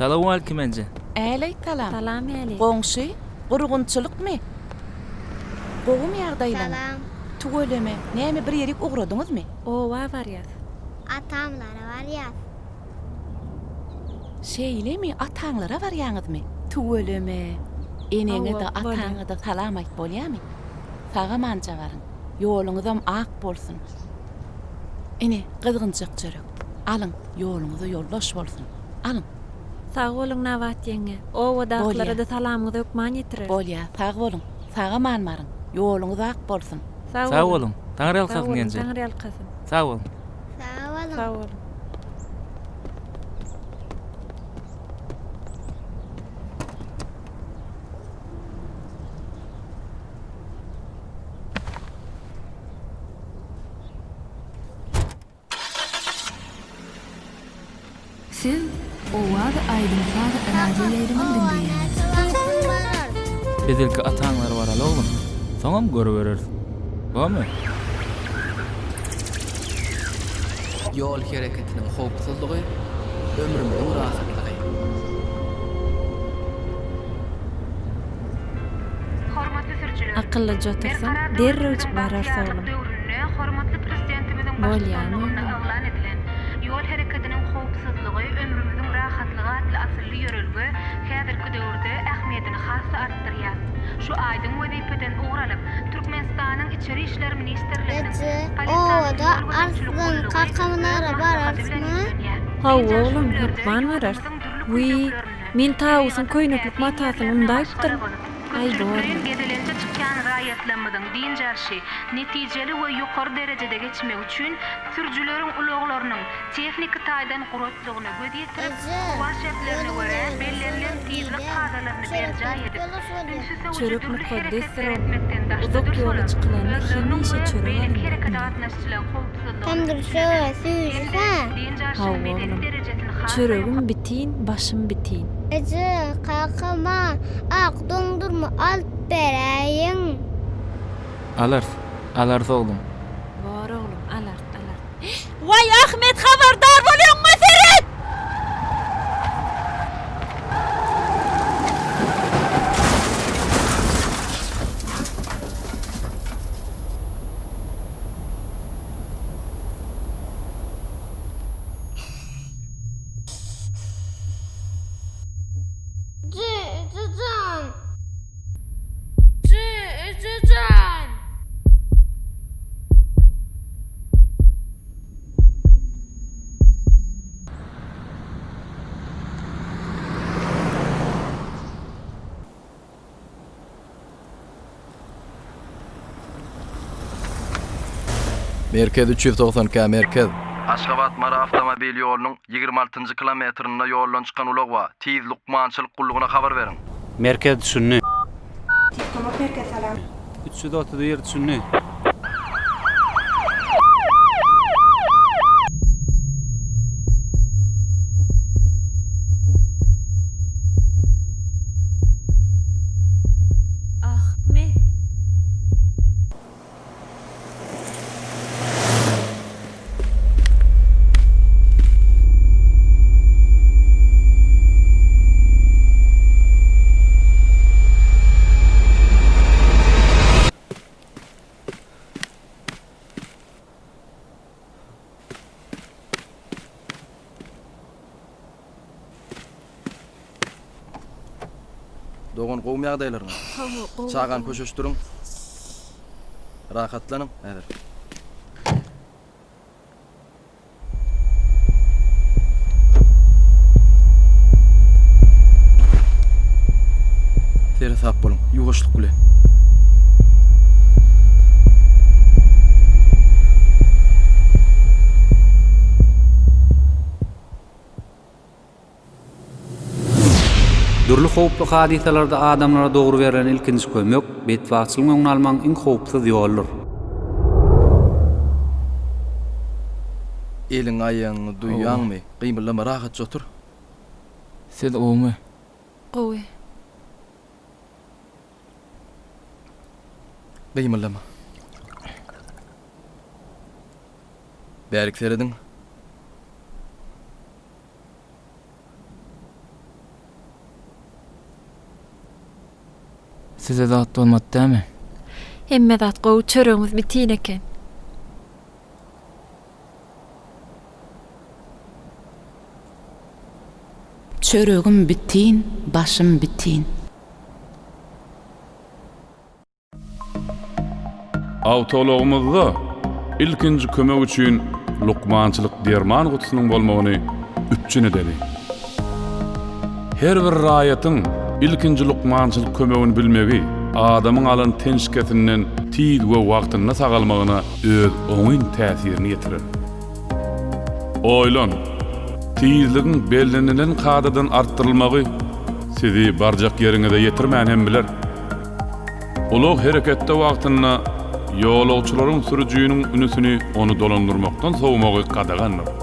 Salowmalikim enje. Äleý salam. Salam äleý. Goňşy, gurgunçylykmy? Gowumy ýagdaýlaň? Salam. Tüweleme, näme bir ýerik ugradyňyzmy? Oba barýas. Atamlara barýas. Şeýlemi, ataňlara barýaňyzmy? Tüweleme. Eneňe-de, Hawa, bolýar. ataňa-da salam aýt bolýamy? Sag-amanja baryň. Ýoluňyzam ak bolsun. Ine, gyzgynjak çörek. Alyň, ýoluňyza ýoldaş bolsun. Alyň. Sag boluň Nabat ýeňňe. Bolýa. Obadakylara-da salamyňyzy hökman ýetireris. Bolýa, sag boluň. Sag-aman baryň. Ýoluňyz ak bolsun. Sag Sag boluň. boluň. Sag Taňryýalkasyn boluň, genje. Taňryýalkasyn. Sag boluň. Sag boluň. Sag boluň. Siz Owaz aýdym-saz Kaka, radioýaýlymyny oba diňleýäňiz. näçe wagtyň bolar? Biz ilki ataňlara baraly oglum. Soňam görübereris. Bormy? Ýol hereketiniň howpsuzlygy, ömrümiziň rahatlygy. Hormatly sürüjiler! Akyllyja otursaň, Berkarar derrewjik döwletimiziň bararys bagtyýarlyk oglum. döwründe hormatly Prezidentimiziň Bolýamy baştutanlygynda oglum? yglan edilen Ýol hereketiniň howpsuzlygy, ömrümiziň rahatlygy atly asylly ýörelge häzirki döwürde ähmiýetini has-da artdyrýar. Şu aýdyň wezipeden ugur alyp, Türkmenistanyň Içeri işler ministrliginiň Eje, Polisiýanyň obada ýol gözegçilik Arslan gullugy kakamlara öz maslahaty bilen bararysmy? ýüzlenýär. Hawa Dynç alyş oglum, günlerde hökman bararys. ýurdumyzyň dürli Wiý, künjeklerinde men tawusyň tebigatyň köýneklik täsin matasyny ýerlerine undaýypdyryn. maşgala bolup, Aý, köpçülikleýin bormy. gezelenje çykýan raýatlarymyzyň dynç alşy netijeli we ýokary derejede geçmegi üçin sürüjileriň ulaglarynyň tehniki taýdan guratlygyna göz ýetirip, Eje, howa şertlerine ýoluň görä üzerinde bellenilen şolar tizlik diýýär. kadalaryny Çörekden berjaý edip, ýoldaş bolýar. ünsi sowujy Çörek dürli mukaddesdir hereketler oglum. etmekden daşda Uzak ýola dursalar, çykylanda özleriniň hemişe we çörek beýleki alynmaly. herekete gatnaşyjylaryň howpsuzlygyny Tamdyr üpjün çöregi edip, süýji hem-de hä? dynç alşyň Hawa medeni oglum. derejesini has-da Çöregim bitin, başym bitin. Eje, kakama ak doňdurma alyp beräýiň. Alarys. Alarys oglum. Bor oglum, alarys, alarys. Waý Ahmet habardar bol öňüňe seret! Eje jan! Eje jan! Merkez 392 merkez. Aşgabat Mary awtomobil ýolunyň 26-njy kilometrinde ýoldan çykan ulag bar. Tiz lukmançylyk gullugyna habar beriň. Merkez düşündi. Tiz kömek merkezi salam. 331 düşündi. Ahmet. Dogan gowumy ýagdaýlaryňyz? Hawa, gowy. Çagany köşeşdiriň. Rahatlanyň häzir. Seresap boluň, ýuwaşlyk bilen. Dürli howply hadysalarda adamlara dogry berlen ilkinji kömek, betbagtçylygyň öňüni almagyň iň howpsuz ýoludyr. Eliň aýagyňy duýýaňmy? Gymyldama rahatja otur. Siz gowumy? Gowy. Gymyldama. Bärik serediň. Size zat bolmady dämi? Hemme zat gowy, çöregimiz bitin eken. Çöregim bitin, başym bitin. Awtoulagymyzda ilkinji kömek üçin lukmançylyk derman gutusynyň bolmagyny üpjün edeli. Her bir raýatyň ilkinji lukmançylyk kömegini bilmegi adamyň alan ten şikesinden tiz we wagtynda sagalmagyna öz oňyn täsirini ýetirer. Oýlan! Tizligiň bellenilen kadadan artdyrylmagy sizi barjak ýeriňize ýetirmän hem biler. Ulag hereketde wagtynda ýolagçylaryň sürüjiniň ünüsini ony dolandyrmakdan sowmagy gadagandyr.